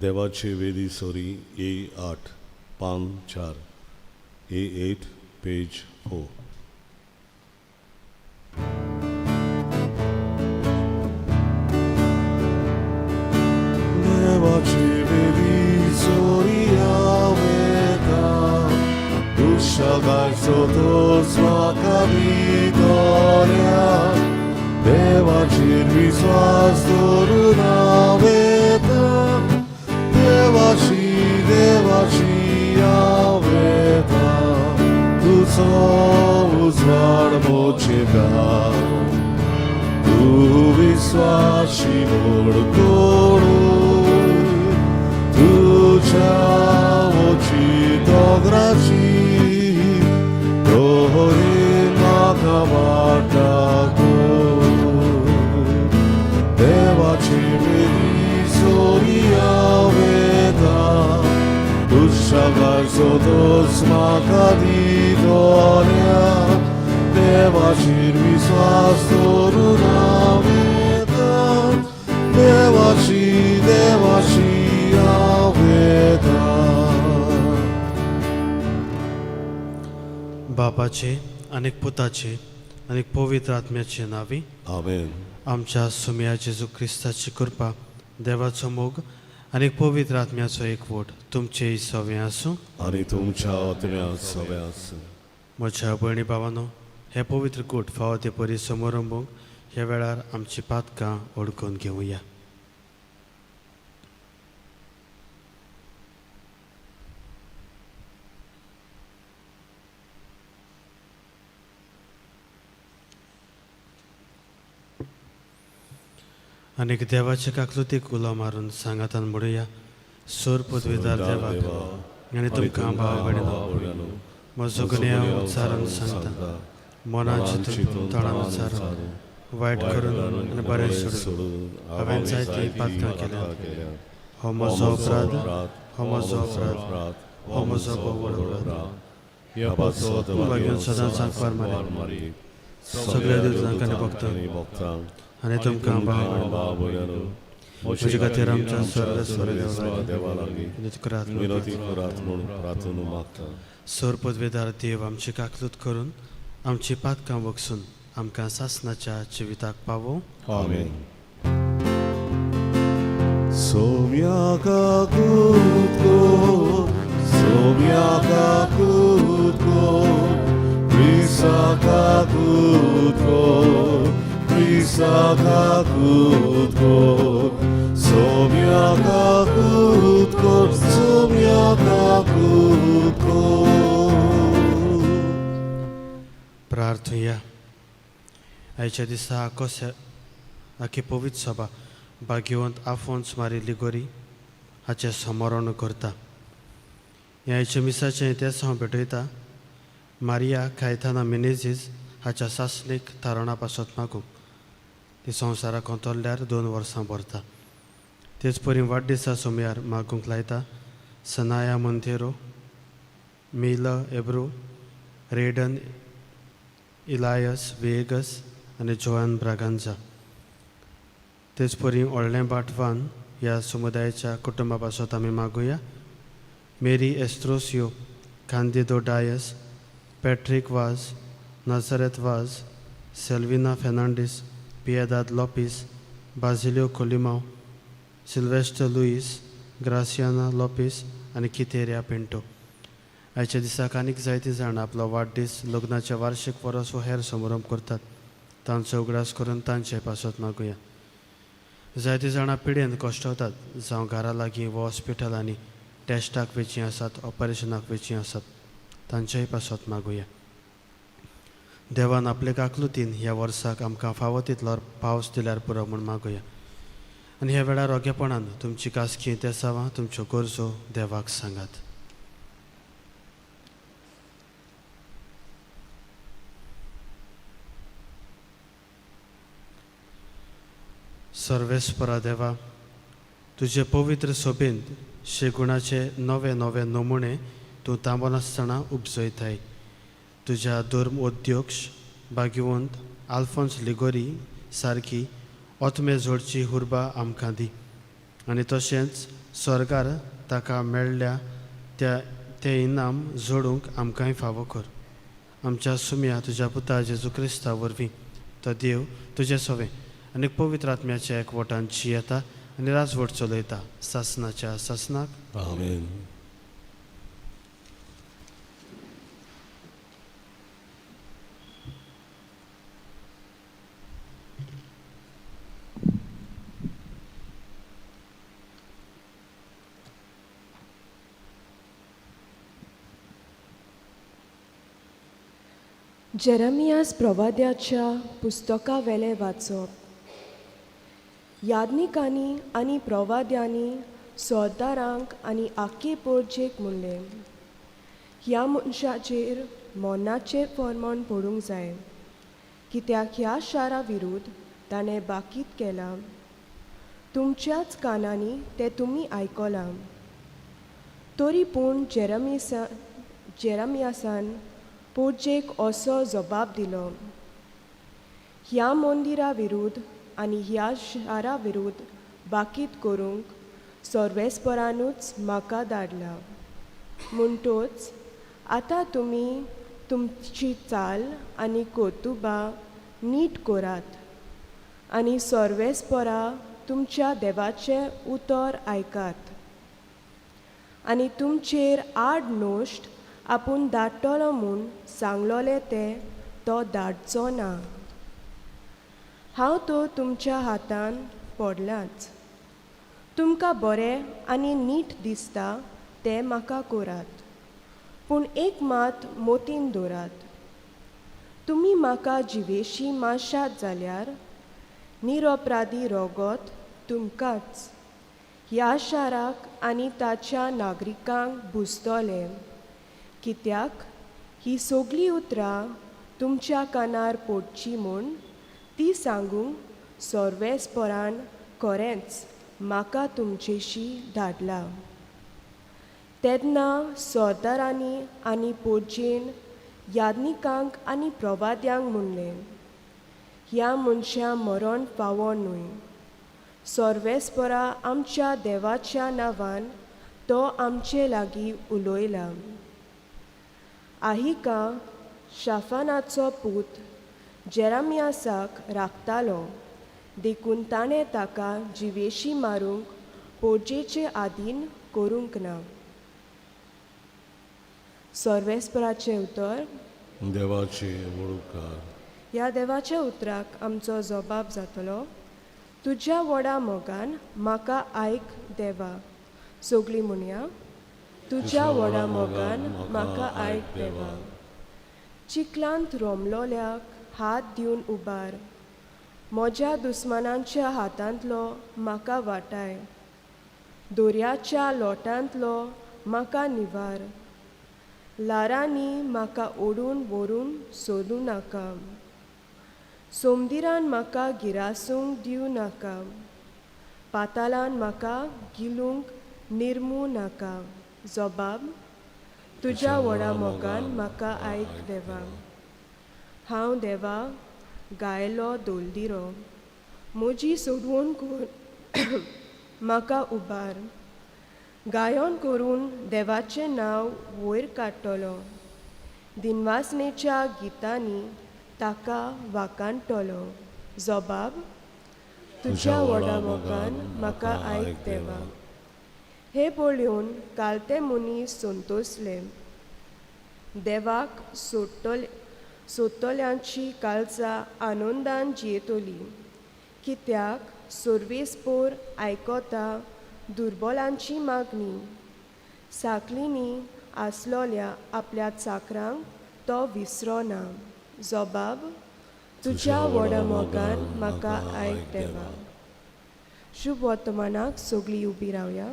देवाचे वेदी सोरी ए 8 पान 4, ए 8 पेज 4. देवाचे वेदी सोरी हांव दुश्यागायचो तोच म्हाका भितोऱ्या. देवाचेर विस्वास दवरून हांव येता, देवाची देवाची हांव येता. तुजो उजवाड मोचे गांव, तूं विस्वाशी मोड कोणूय. तुज्या वची दोंगराची दोरी म्हाका वाट दाखय. देवाची वेदी सोरी हांव येता, दुश्यागायचो तोच म्हाका दितोऱ्या. देवाचेर विस्वास दवरून हांव येता, देवाची देवाची हांव येता. बापाचे आनी पुताचे आनी पवित्र आत्म्याचे नांवी. आमेन. आमच्या सुम्या जेजू क्रिस्ताची कृपा, देवाचो मोग आनी पवित्र आत्म्याचो एकवट तुमचे सवे आसूं. आनी तुमच्या आत्म्या सवे आसूं. म्हज्या भयणी भावानो, हे पवित्र कूट फावो ते परी समारंभूंक ह्या वेळार आमची पातकां ओडकून घेवया. आनीक देवाचे काकलुतीक उलो मारून सांगातान म्हणुया. सोर पदवीदार देवाक आनी तुमकां भाव भयणीनो, म्हजो गुन्यांव उच्चारून सांगता. मनान चिंतून, तोंडान उच्चारून, वायट करून आनी बरें सोडून हांवें जायतीं पातकां केल्यांत. हो म्हजो अपराध, हो म्हजो अपराध, हो म्हजो भोव अपराध. मागीर सदांच सांगपार मारी, सगळ्या देवतांक आनी भक्तांक आनी तुमकां भाव भयणीनो, म्हजे खातीर आमच्या स्वर्ग देवा लागीं विनती करात. विनती करात म्हूण प्रार्थना मागता. सोर पदवेदार देव आमची काकलूत करून आमची पातकां बगसून आमकां सासनाच्या जिविताक पावो. आमेन. सोम्या काकूत कर, सोम्या काकूत कर, क्रिस्ता काकूत कर, क्रिस्ता काकूत कर, सोम्या काकूत कर, सोम्या काकूत कर. प्रार्थुया. आयच्या दिसा आकोस आखी पवित्र सभा भाग्यवंत आफोन्स मारी लिगोरी हाचें स्मरण करता. ह्या आयच्या मिसाचें इतिहास हांव भेटयता मारिया कायथाना मिनेझीस हाच्या सासणीक तारणा पासत मागूंक. ती संवसाराक अंतरल्यार 2 वर्सां भरता. तेच परी वाडदिसा सोमयार मागूंक लायता सनाया मोंतेरो, मिला एब्रो, रेडन इलायस वेगस आनी जोआन ब्रागांजा. तेच परी व्हडलें बाटवान ह्या समुदायाच्या कुटुंबा पासत आमी मागुया मेरी एस्त्रोसियो, कांदिदो डायस, पॅट्रीक वाज, नजरेत वाज, सेल्विना फेर्नांडीस, पियेदाद लोपीस, बाजिलियो कोलिमाव, सिल्वेस्टर लुईस, ग्रासियाना लोपीस आनी कितेरिया पिंटो. आयच्या दिसाक आनीक जायतीं जाणां आपलो वाडदीस, लग्नाचें वार्षीक वरस वो हेर समारंभ करतात. तांचो उगडास करून तांचे पासत मागुया. जायतीं जाणां पिडेन कश्टवतात, जावं घरा लागीं वा हॉस्पिटलांनी टेस्टाक वेचीं आसात, ऑपरेशनाक वेचीं आसात, तांचेय पासत मागुया. देवान आपले काकलुतीन ह्या वर्साक आमकां फावो तितलो पावस दिल्यार पुरो म्हूण मागुया. आनी ह्या वेळार रोगेपणान तुमची कासकी तेसावां, तुमच्यो गरजो देवाक सांगात. सर्वेस्परा देवा, तुजे पवित्र सोबेंत शेगुणाचे नवे नवे नमुणे तूं थांबनासतना उपजयताय. तुज्या धर्म अध्यक्ष भाग्यवंत आल्फोन्स लिगोरी सारकी ओतमे जोडची हुर्बा आमकां दी. आनी तशेंच स्वर्गार ताका मेळ्ळ्या त्या तें इनाम जोडूंक आमकांय फावो कर. आमच्या सुम्या तुज्या पुता जेजू क्रिस्ता वरवीं तो देव तुजें सवें आनी पवित्र आत्म्याच्या एकवटान जियेता आनी राजवट चलयता सासनाच्या सासनाक. आमेन. जेरमियास प्रवाद्याच्या पुस्तका वेलें वाचप. याज्ञिकांनी आनी प्रवाद्यांनी सरदारांक आनी आख्खे पोरजेक म्हणलें, ह्या मनशाचेर मरणाचें फर्मान पडूंक जाय, कित्याक ह्या शारा विरुद्ध ताणें बाकीत केलां. तुमच्याच कानांनी तें तुमी आयकलां. तरी पूण जेरमियासान पोरजेक असो जबाब दिलो, ह्या मंदिरा विरुद्ध आनी ह्या शारा विरुद्ध बाकीत करूंक सर्वेस्परानूच म्हाका धाडला. म्हणटोच आतां तुमी तुमची चाल आनी कर्तुबां नीट करात आनी सर्वेस्परा तुमच्या देवाचें उतर आयकात आनी तुमचेर आड नश्ट आपूण धाडटलो म्हूण सांगलोलें तें तो धाडचो ना. हांव तर तुमच्या हातान पडलाच. तुमकां बरें आनी नीट दिसता तें म्हाका करात, पूण एक मात मोतीन दवरात, तुमी म्हाका जिवेशी मारशात जाल्यार निरपराधी रोगोत तुमकांच ह्या शाराक आनी ताच्या नागरिकांक भुजतलें, कित्याक ही सगळीं उतरां तुमच्या कानार पडचीं म्हूण ती सांगूंक सर्वेस्परान खरेंच म्हाका तुमचेशी धाडला. तेन्ना सरदारांनी आनी पोरजेन याज्ञिकांक आनी प्रवाद्यांक म्हणलें, ह्या मनशां मरण फावो न्हय. सर्वेस्परा आमच्या देवाच्या नांवान तो आमचे लागीं उलयला. आहिका शाफानाचो पूत जेरामियासाक राखतालो, देखून ताणें ताका जिवेशी मारूंक पोरजेचे आदीन करूंक ना. सर्वेस्पराचें उतर. देवाचे वळुकार. ह्या देवाच्या उतराक आमचो जबाब जातलो, तुज्या व्हडा मोगान म्हाका आयक देवा. सगळीं म्हणया, तुज्या व्हडा मोगान म्हाका आयक देवा. चिखलांत रोमलोल्याक हात दिवन उबार, म्हज्या दुस्मानांच्या हातांतलो म्हाका वाटाय, दर्याच्या लोटांतलो म्हाका निवार, ल्हारांनी म्हाका ओडून व्हरून सोदूं नाका, सोमदिरान म्हाका गिरासूंक दिवं नाका, पातालान म्हाका गिलूंक निर्मूं नाका. जबाब, तुज्या व्हडा मोगान म्हाका आयक देवा. हांव देवा गायलो दोलदिरो, म्हजी सोडवण कर म्हाका उबार, गायन करून देवाचें नांव वयर काडटलो, दिनवासनेच्या गितांनी ताका वाकाणटलो. जबाब, तुज्या व्हडा मोगान म्हाका आयक देवा. हें पळोवन कालते मनीस संतोसले, देवाक सोडटले सोदतल्यांची काळजां आनंदान जियेतली, कित्याक सर्वेस्पोर आयकता दुर्बलांची मागणी, साकलिनी आसलोल्या आपल्या चाकरांक तो विसरो ना. जबाब, तुज्या व्हडा मोगान म्हाका आयक देवा. शुभ वर्तमानाक सगळीं उबी रावया.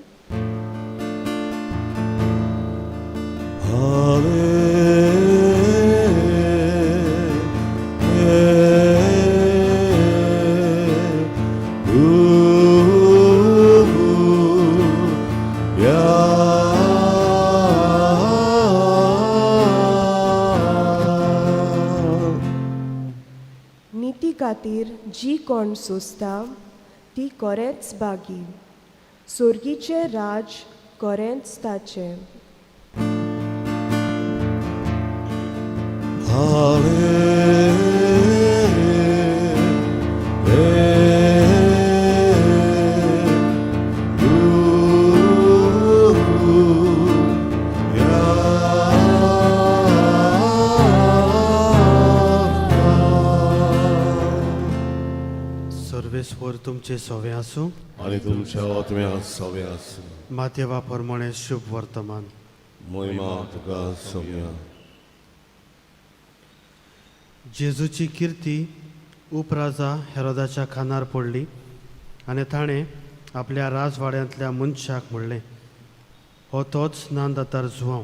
निती खातीर जी कोण सोंसता ती खरेंच बागी. सोर्गीचें राज कोरेंच ताचें. सर्वेस्वर तुमचे सवे आसूं. आनी तुमच्या आत्म्या सवे आसूं. मातेवा प्रमाणे शुभ वर्तमान. मोहिमा तुका सव्या. जेजूची किर्ती उपराजा हेरोदाच्या खानार पडली आनी ताणें आपल्या राजवाड्यांतल्या मनशाक म्हणलें, हो तोच नांदातार जुवांव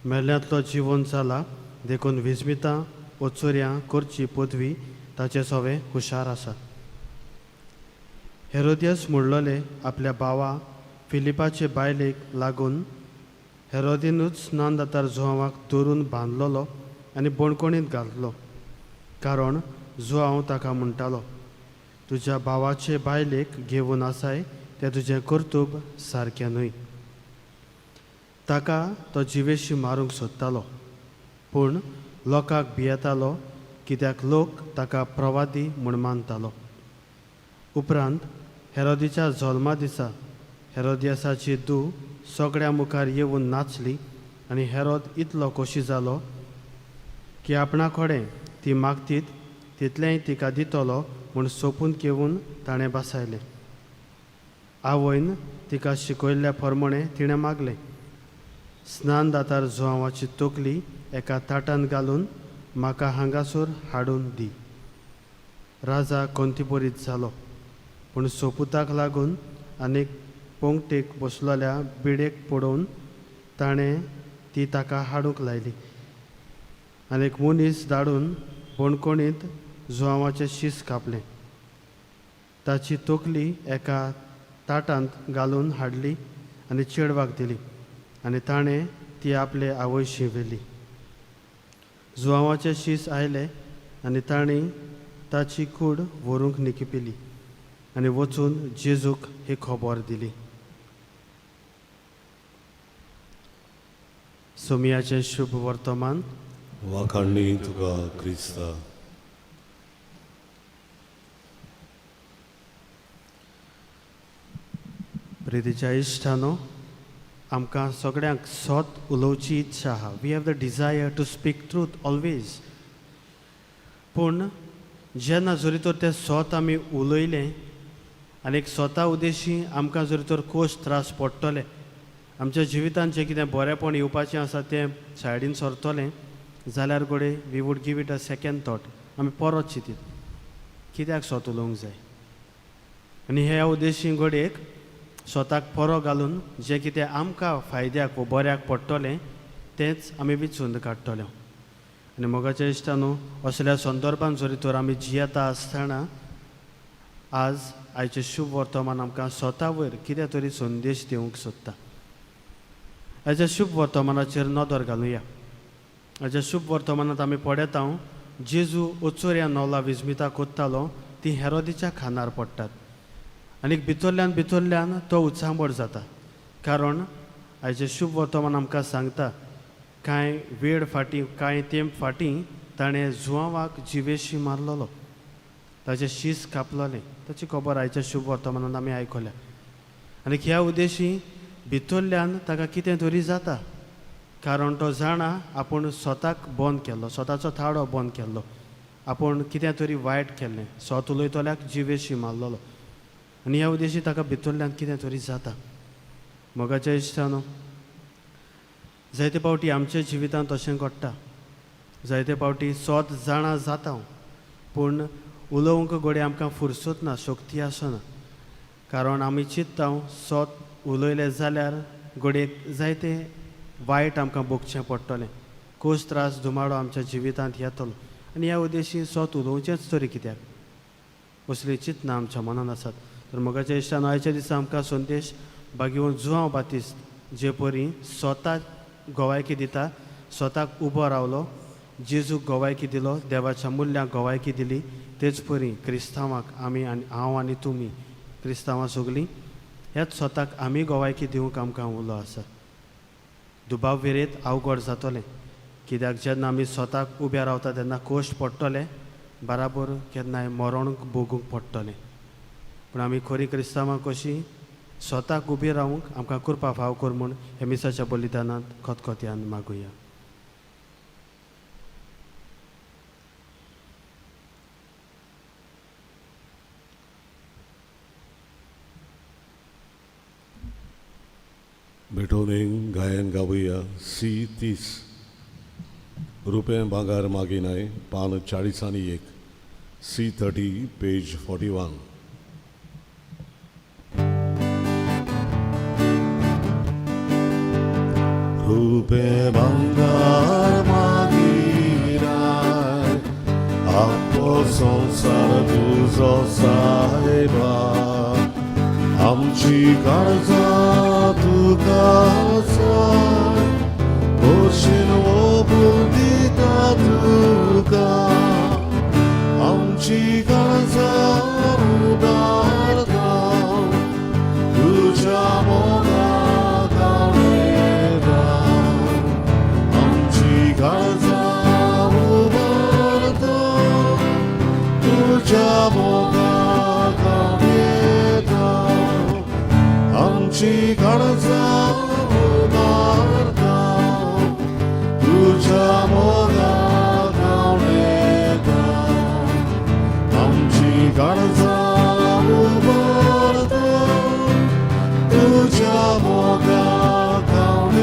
मेल्ल्यांतलो जिवन जाला, देखून विस्मितां ओचोऱ्यां करची पदवी ताचे सवे हुशार आसा. हेरोदियस म्हणलोले आपल्या भावा फिलिपाचे बायलेक लागून हेरोदीनूच नांदातार जुवांवाक धरून बांदलोलो आनी बणकोणींत घातलो, कारण जुवांव ताका म्हणटालो, तुज्या भावाचे बायलेक घेवन आसाय तें तुजें कर्तुब सारकें न्हय. ताका तो जिवेशी मारूंक सोदतालो, पूण लोकांक भियेतालो, कित्याक लोक ताका प्रवादी म्हूण मानतालो. उपरांत हेरोदीच्या जल्मा दिसा हेरोदियासाची धूव सगळ्या मुखार येवन नाचली आनी हेरोद इतलो खोशी जालो की आपणा कडेन ती मागतीत तितलेंय तिका दितलो म्हूण सोपून घेवन ताणें बसायलें. आवयन तिका शिकयल्ल्या प्रमाणें तिणें मागलें, स्नान दातार जुवांवाची तकली एका ताटान घालून म्हाका हांगासर हाडून दी. राजा कोंतीपरीत जालो, पूण सोपुताक लागून आनी पोंगटेक बसलेल्या बिडेक पडोवन ताणें ती ताका हाडूंक लायली आनी एक मनीस धाडून बणकोणींत जुवांवाचें शीस कापलें. ताची तकली एका ताटांत घालून हाडली आनी चेडवाक दिली आनी ताणें ती आपले आवयशी व्हेली. जुवांवाचें शीस आयलें आनी तांणी ताची कूड व्हरूंक निकिपिली आनी वचून जेजूक ही खबर दिली. सोमियाचें शुभ वर्तमान. वाखाणणी तुका क्रिस्ता. प्रितीच्या इश्टानो, आमकां सगळ्यांक सत उलोवची इच्छा आहा. We have the desire to speak truth always. पूण जेन्ना जरी तर तें सत आमी उलयलें आनी एक स्वता उद्देशी आमकां जरी तर कोश त्रास पडटले, आमच्या जिवितांत जें कितें बरेंपण येवपाचें आसा तें सायडीन सरतलें जाल्यार घडये we would give it a second thought. आमी परत चिंतीत कित्याक सत उलोवंक जाय आनी ह्या उद्देशी घडयेक स्वताक परो घालून जें कितें आमकां फायद्याक वो बऱ्याक पडटलें तेंच आमी विचून काडटले. आनी मोगाच्या इश्टानू, असल्या संदर्भान जरी तर आमी जियेता आसतना आज आयचें शुभ वर्तमान आमकां स्वता वयर कितें तरी संदेश दिवंक सोदता. आयच्या शुभ वर्तमानाचेर नदर घालुया. आयच्या शुभ वर्तमानांत आमी पळयता, जेजू ओचोऱ्या नवला विस्मिता कोत्तालो ती हेरोदीच्या खानार पडटात आनी भितरल्यान भितरल्यान तो उचांबळ जाता, कारण आयचें शुभ वर्तमान आमकां सांगता कांय वेळ फाटीं, कांय तेंप फाटीं ताणें जुवांवाक जिवेशी मारलेलो, ताचें शीस कापलोलें. ताची खबर आयच्या शुभ वर्तमानान आमी आयकल्या. आनी ह्या उद्देशी भितरल्यान ताका कितें तरी जाता, कारण तो जाणा आपूण स्वताक बंद केल्लो, स्वताचो थाडो बंद केल्लो, आपूण कितें तरी वायट केल्लें, स्वत उलयतल्याक जिवेशी मारलेलो आनी ह्या उद्देशी ताका भितरल्यान कितें तरी जाता. मोगाच्या इश्टानो, जायते फावटी आमच्या जिवितांत अशें घडटा. जायते फावटी स्वत जाणा जाता, पूण उलोवंक घडये आमकां फुरसत ना, शक्ती आसना, कारण आमी चिंत्ता स्वत उलयलें जाल्यार घडये जायते वायट आमकां भोगचें पडटलें, कोश त्रास धुमाडो आमच्या जिवितांत येतलो आनी ह्या उद्देशी स्वत उलोवचेंच तरी कित्याक, असली चिंतना आमच्या मनान आसात. तर मोगाच्या इश्टान, आयच्या दिसा आमकां संदेश बागेवन जुवांव बातिस्त जे परी स्वताक गोवायकी दिता, स्वताक उबो रावलो, जेजूक गोवायकी दिलो, देवाच्या मुल्यांक गोवायकी दिली, तेच परी क्रिस्तांवाक आमी आनी हांव आनी तुमी क्रिस्तांवां सगलीं ह्याच स्वताक आमी गोवायकी दिवंक आमकां उलो आसा. दुबाव विरेत अवघड जातलें, कित्याक जेन्ना आमी स्वताक उब्या रावता तेन्ना कश्ट पडटले, बराबर केन्नाय मरण भोगूंक पडटलें. पूण आमी खरी क्रिस्तांवां कशीं स्वताक उबी रावूंक आमकां कृपा फाव कर म्हूण हे मिसाच्या बलिदानांत खतखत्यान मागुया. भेटवणेक गायन गावया सी 30 रुपये भांगर मागिनाय पान 41 सी 30 पेज 41. रुपे भांगर मागिनाय आपलो संवसार तुजो सायबा, आमची काळजां तुका जाय, भरशीन ओंपून दिता तुका, आमची काळजां उबारता तुज्या मोगाक हांव, आमची काळजां उबारता तुज्या मोगाक हांव, आमची काळजां उबारता तुज्या मोगाक हांव, आमची काळजां उबारता तुज्या मोगाक हांव.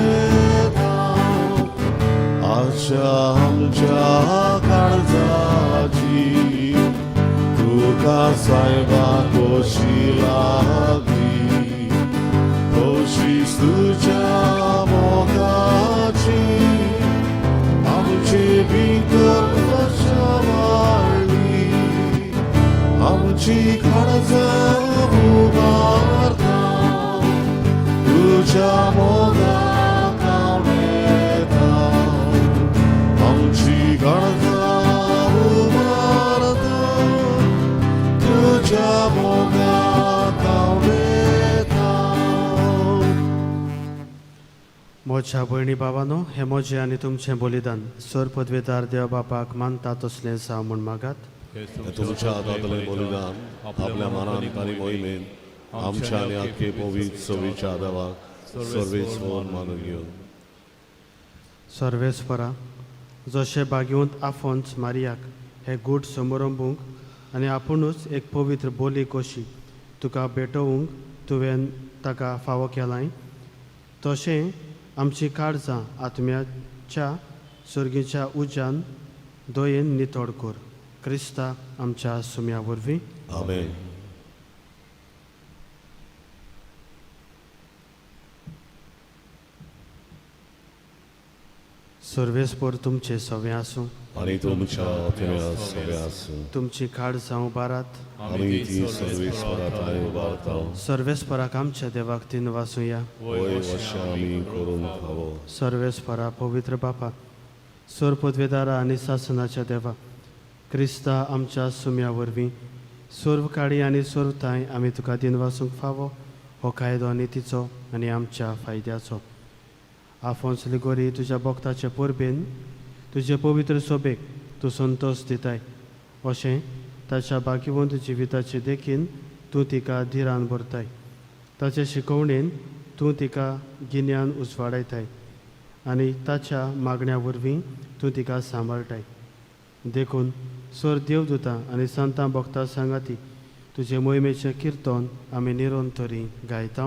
आशा आमच्या काळजाची तुका सायबा खोशी लागली, खोशी तुज्या मोगाची आमचे भितर आशा वाडली, आमची काळजां उबारता तुज्या मोगाक हांव, आमची काळजां उबारता तुज्या मोगाक हांव. म्हज्या भयणी बाबानो, हें म्हजें आनी तुमचें बलिदान सर पदवेदार देव बापाक मानता तसलें जावं म्हूण मागात. तुमच्या हातांतलें बलिदान आपल्या मनान आनी मोहिमेन आमच्या आनी आख्खे पवित्र सवेच्या देवाक सर्वेस्वर मानून घेवन. सर्वेस्परा, जशें बागेवंत आफोन्स मारियाक हे गूट समरंबूंक आनी आपुणूच एक पवित्र बोली कशी तुका भेटोवंक तुवें ताका फावो केलाय, तशें आमची काळजां आत्म्याच्या सर्गीच्या उज्यान दयेन नितळ कर, क्रिस्ता आमच्या सुम्या वरवीं. आमेन. सर्वेस्पर तुमचे सवें आसूं आनी तुमच्या आत्म्या सवें आसूं. तुमची काळजां उबारात. आमी ती सर्वेस्परा थंय उबारता. सर्वेस्पराक आमच्या देवाक तीन वासुया. वय अशें आमी करूंक फावो. सर्वेस्परा पवित्र बापा, सर पदवेदारा आनी सासनाच्या देवा, क्रिस्ता आमच्या सुम्या वरवीं सर्व काळी आनी सर्व थांय आमी तुका दिन वासूंक फावो हो कायदो आनी तिचो आनी आमच्या फायद्याचो. आफोन्स लिगोरी तुज्या भक्ताचे परबेन तुजे पवित्र सोबेक तूं संतोश दिताय, अशें ताच्या बागिवंत जिविताचे देखीन तूं तिका धिरान भरताय, ताचे शिकवणेन तूं तिका गिन्यान उजवाडायताय आनी ताच्या मागण्या वरवीं तूं तिका सांबाळटाय. देखून सर देवदूतां आनी संतां भक्तां सांगाती तुजे मोहिमेचें किर्तन आमी निरंतरी गायता.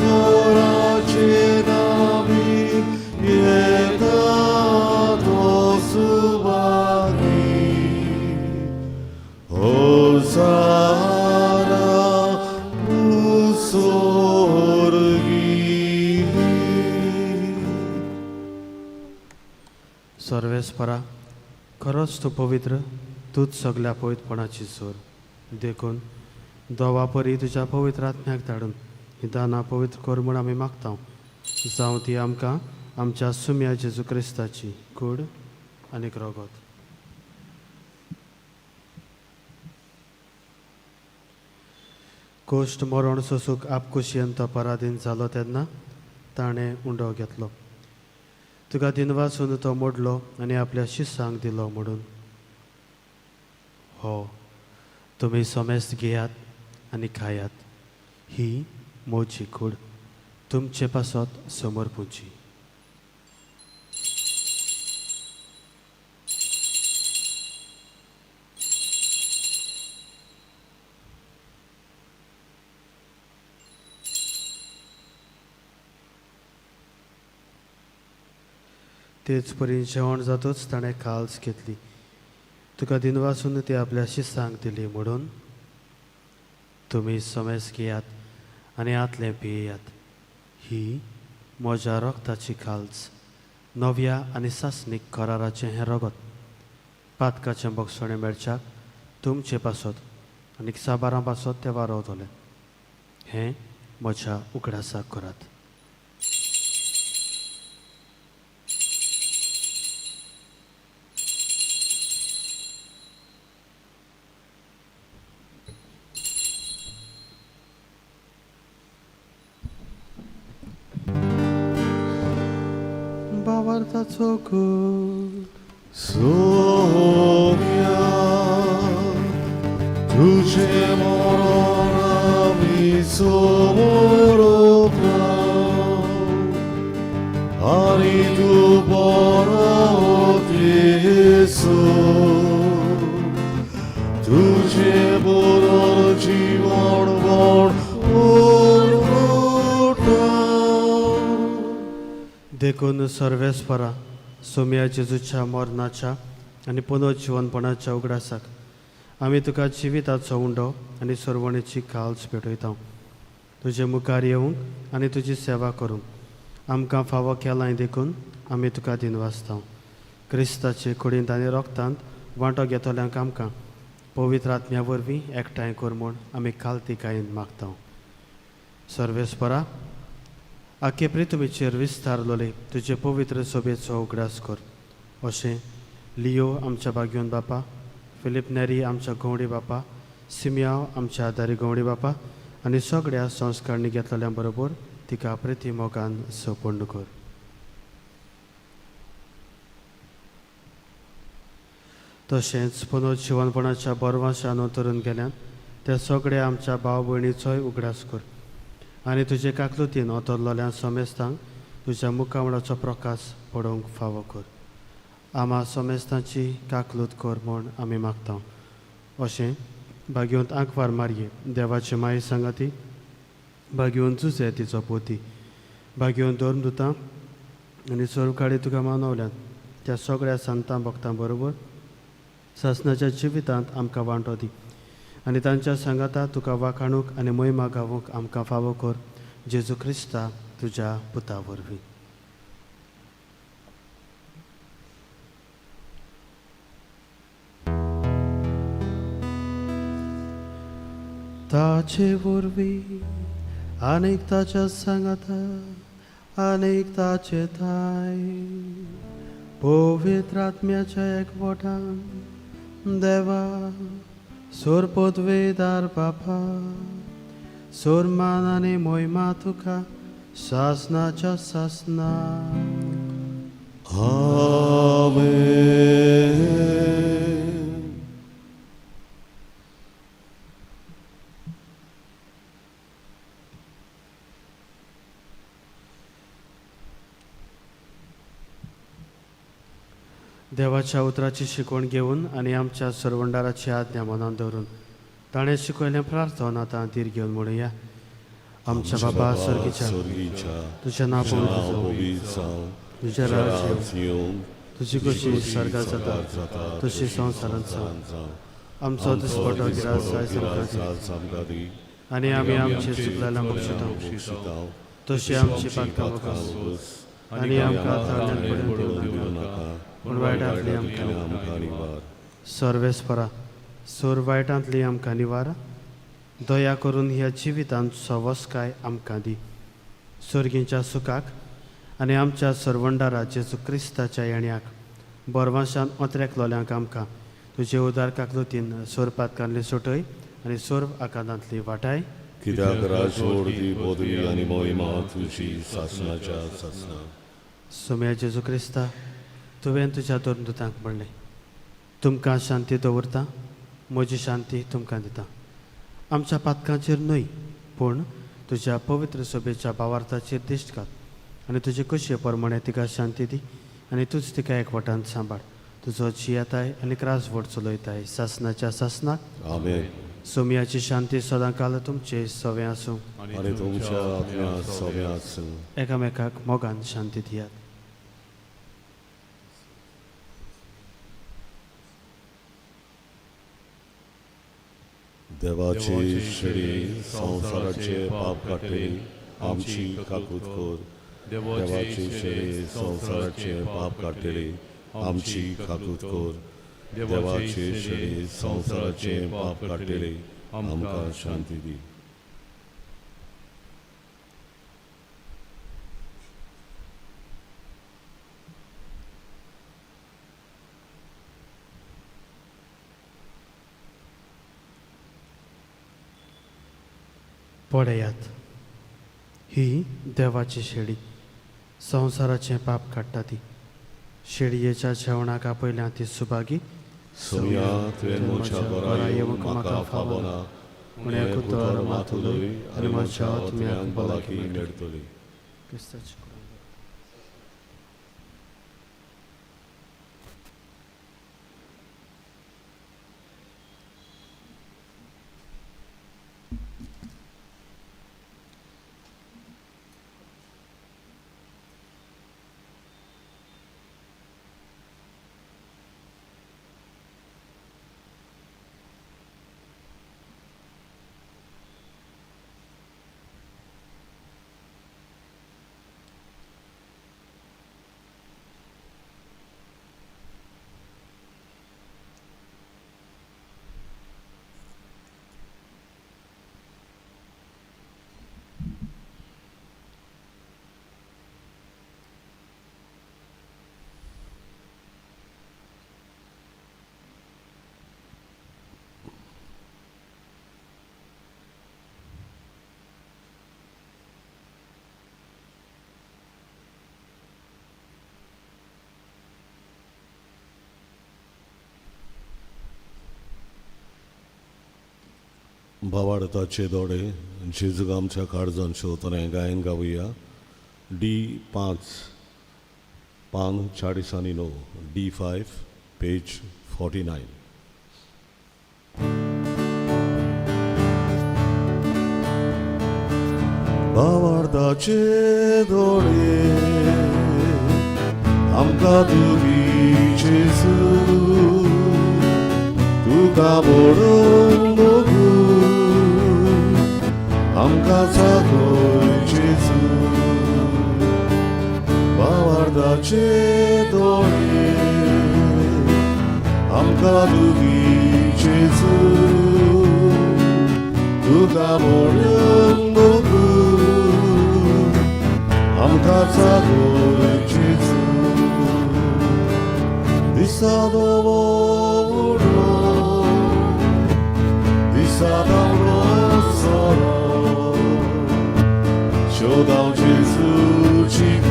सर्वेश्वराचे नामी येता तो सुबारता. खरोच तूं पवित्र, तूंच सगल्या पवित्रपणाची सोर. देखून दोवा परी तुज्या पवित्र आत्म्याक धाडून ही दानां पवित्र कर म्हूण आमी मागता. जावं ती आमकां आमच्या सुम्या जेजू क्रिस्ताची कूड आनीक रगत. कोश्ट मरण सोसूक आपकुशयेन तो पराधीन जालो तेन्ना ताणें उंडो घेतलो. तुका दिनवासून तो मोडलो आनी आपल्या शिसांक दिलो म्हणून, हो तुमी समेस्त घेयात आनी खायात, ही म्हजी कूड तुमचे पासत समर्पुची. तेच परी जेवण जातूच ताणें काल्स घेतली, तुका दिनवासून ती आपल्या शिसांक दिली म्हणून, तुमी समेस घेयात आनी आतलें पियेयात, ही म्हज्या रगताची काल्स, नव्या आनी सासणीक कराराचें हें रगत, पातकाचें बक्षणें मेळच्याक तुमचे पासत आनी साबारां पासत तें वारवतलें. हें म्हज्या उगडासाक करात. बावार्थाचो कूड सोम्या तुझे मरण आमी समोरता आनी तूं परत येसो तुझे पुनर्जीवन बळ उरता. देखून सर्वेस्परा सोम्या जेजूच्या मरणाच्या आनी पुनर्जिवनपणाच्या उगडासाक आमी तुका जिविताचो उंडो आनी सरवणेची काल्स भेटयता. तुजे मुखार येवंक आनी तुजी सेवा करूंक आमकां फावो केलाय देखून आमी तुका दिनवासता. क्रिस्ताचे कुडींत आनी रोगतांत वांटो घेतल्यांक आमकां पवित्र आत्म्या वरवीं एकठांय कर म्हूण आमी कालतिकायेन मागता. सर्वेस्परा आखे प्रिथुमीचेर विस्तारलोले तुजे पवित्र सोबेचो उगडास कर. अशें लियो आमच्या बागयोन बापा, फिलीप नेरी आमच्या गवडी बापा, सिमयाव आमच्या आदारी गवडी बापा आनी सगळ्या संस्कारणी घेतलेल्या बरोबर तिका प्रिती मोगान सोपण कर. तशेंच पुनर्जिवनपणाच्या बरवाशान उतरून गेल्यान त्या सगळ्या आमच्या भाव भयणीचोय उगडास कर आनी तुजे काकलुतीन ओतरलोल्या समेस्तांक तुज्या मुखामळाचो प्रकाश पडोवंक फावो कर. आमा समेस्तांची काकलूत कर म्हूण आमी मागता. अशें भाग्योंत आंकवार मारये देवाचे माये सांगाती, भाग्योन जुजे तिचो पोती, भाग्योन धर्मदुतां आनी सर्वकाळी तुका मानवल्यात त्या सगळ्या संतां भक्तां बरोबर सासणाच्या जिवितांत आमकां वांटो दी आनी तांच्या सांगाता तुका वाखाणूक आनी मोहिमा गावूंक आमकां फावो कर. जेजू क्रिस्ता तुज्या पुता वरवीं. ताचे वरवीं आनीक ताच्या सांगाता आनीक ताचे थाय पवित्र आत्म्याच्या एकवटान देवा सोरपदवेदार बापा, सोरमान आनी मोहिमा तुका सासनाच्या सासना. आमेन. देवाच्या उतराची शिकवण घेवन आनी आमच्या सरवंडाराची आज्ञा मनान दवरून ताणें शिकयलें प्रार्थना आतां धीर घेवन म्हणुया. आमच्या बाबा सर्गीच्या, तुझें नांव पवित्र जावं, तुजें राज्य येवं, तुजी खोशी स्वर्गात जाता तशी संवसारांत जावं. आमचो दिसपटो गिरास आयज आमकां दी आनी आमी आमचे चुकलेल्या बक्षिता तशी आमची पातकां बगस आनी आमकां ताळ्यान पडून दिवं नाका, पूण वायटांतली आमकां आमकां निवार. सर्वेस्परा सोर वायटांतली आमकां निवार, दया करून ह्या जिवितांत सवस्काय आमकां दी. सर्गीच्या सुखाक आनी आमच्या सर्वंडारा जेजू क्रिस्ताच्या येण्याक बरवाशान ओत्रेक लोल्यांक आमकां तुजे उदार काकलुतीन सोरपातकांतली सुटय आनी सोर आकांतांतली वाटाय. कित्याक राजवड ती पदवी आनी मोहिमा तुजी सासणाच्या सासणा. सोम्या जेजू क्रिस्ता, तुवें तुज्या दोन दुतांक म्हणलें, तुमकां शांती दवरता, म्हजी शांती तुमकां दिता. आमच्या पातकांचेर न्हय पूण तुज्या पवित्र सभेच्या भावार्थाचेर दिश्ट घाल आनी तुजे कशे प्रमाणे तिका शांती दी आनी तूंच तिका एकवटान सांबाळ. तुजो जियेताय आनी क्रासवड चलयताय सासनाच्या सासनाक. आमेन. सोमयाची शांती सदांकाल तुमचे सवें आसूं. आनी तुमच्या आत्म्या सवें आसूं. एकामेकाक मोगान शांती दियात. देवाची शेळी संवसाराचे पाप काडटली, आमची काकूत कर. देवाची शेळी संवसाराचे पाप काडटली, आमची काकूत कर. देवाची शेळी संवसाराचे पाप काडटली, आमकां शांती दी. पळयात, ही देवाची शेळी संवसाराचें पाप काडटा ती. शेळयेच्या जेवणाक आपयल्या ती सुभागी. सोमया, तुवें म्हज्या घरा येवंक म्हाका फावना, पूण एक उतर मात उलय आनी म्हज्या आत्म्याक भलायकी मेळटली. क्रिस्ताची कुराण. भावार्थाचे दोडे जेजूक आमच्या काळजान शेवतना हें गायन गावया. डी 5, पान 49, D 5, page 49. भावार्थाचे दोडे आमकां तुमी जेजू, तुका म्हणून मोगू आमकां जागय जेजू. भावार्थाचे दोळे आमकां तुमी जेजू, तुका म्हणून मोगू आमकां जागय जेजू. दिसा दवरो दिसा दवरो सोरो 求到耶稣基督，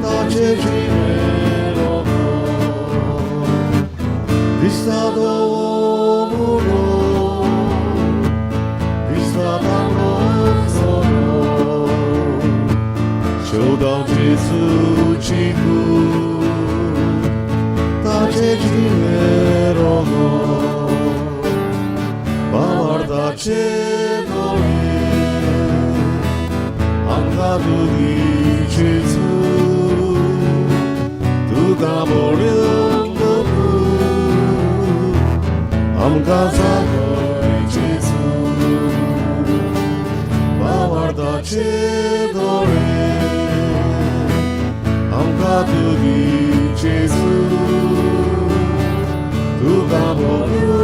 大结局没落空。迪萨多我不罗，迪萨当罗索罗，求到耶稣基督，大结局没落空。巴尔达切多里。आमकां तुजी जेजू, तुका म्हणून मोगू आमकां जागय जेजू. भावार्थाचे दोळे आमकां साथ दी जेजू तुका भोगूं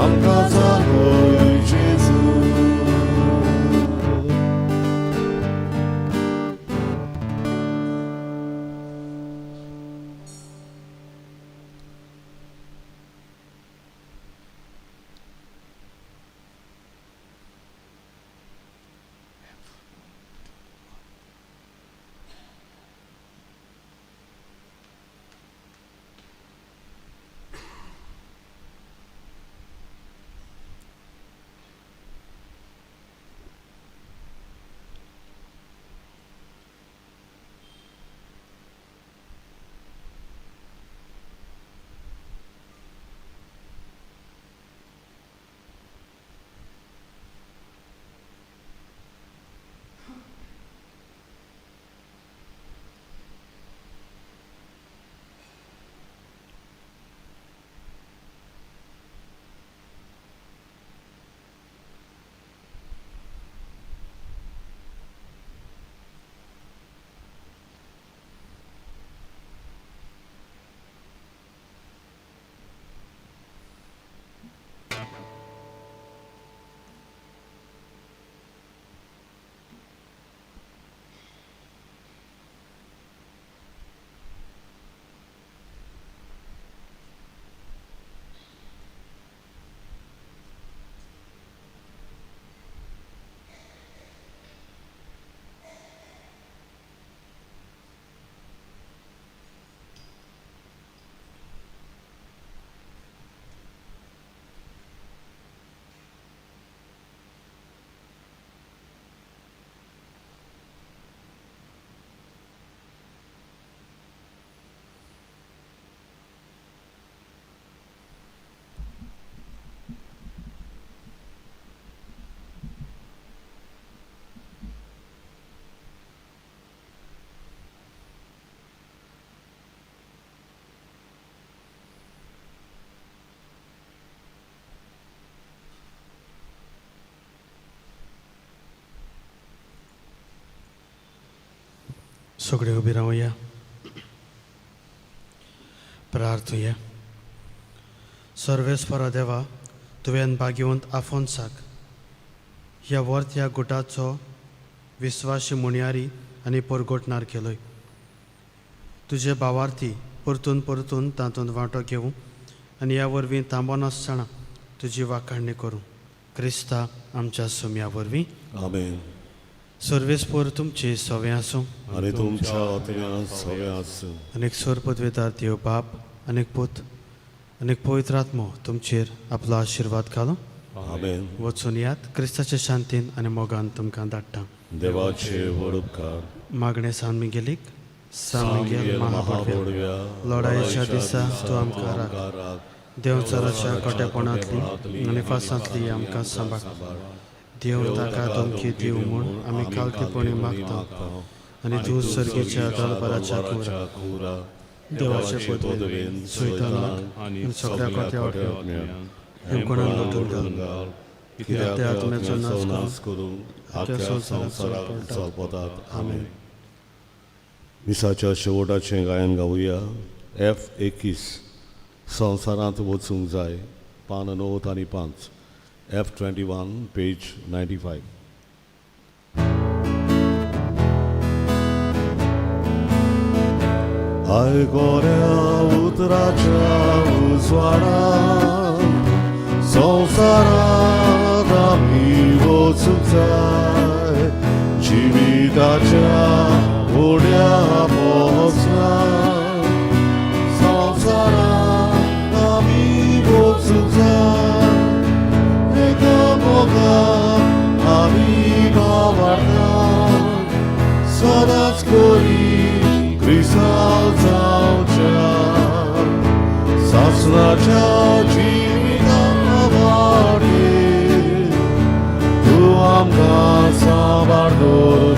आमकां जागय जेजू. सगळे उबी रावया, प्रार्थुया. सर्वेस्परा देवा, तुवें भाग्यवंत आफोन्साक ह्या वर्त ह्या गुटाचो विस्वाशी मुणयारी आनी परगटणार केलोय. तुजे भावार्थी परतून परतून तातूंत वांटो घेवं आनी ह्या वरवीं थांबनासतना तुजी वाखाणणी करूं, क्रिस्ता आमच्या सुम्या वरवीं. आमेन. सर्वेस्पोर तुमचे सवे आसूं. आनी तुमच्या आत्म्यान सवे आसूं. आनी एक पदवेदार देव बाप आनी पूत आनी पवित्र आत्मो तुमचेर आपलो आशिर्वाद घालूं. आमेन. वचून यात, क्रिस्ताच्या शांतीन आनी मोगान तुमकां धाडटा. देवाचे व्हड उपकार. मागणें सान मिगेलीक, सान मिगेल महाबडव्या, लढायेच्या दिसा तूं आमकां राख. देंवचाराच्या कोटेपणांतली आनी फासांतली आमकां सांबाळ. देव ताका धमकी दिवं म्हूण आमी खालतीपणी मागता आनी तूं सर्गीच्या दरबाराच्या कुरा देवाचे पदवेन सैतानाक आनी सगळ्या कोट्या हेमकोणान लोटून घाल, कित्याक त्या आत्म्याचो नाश करून आख्या आख्या संवसाराक संवसाराक चलपतात. चलपतात. आमेन. मिसाच्या शेवटाचें गायन गावया. एफ 21, संवसारांत वचूंक जाय, पान 9 आनी 5. एफ 21, पेज 95. आयकोऱ्या उतराच्या उजवाडान संवसारांत आमी वचूंक जाय, जिविताच्या उड्या पोसना संवसारांत आमी वचूंक जाय. एका मोगान आमी भावार्थान सदांच करी क्रिस्तांव जावच्या सासणाच्या जिविता वाडे तूं आमकां सांबाळ दवर.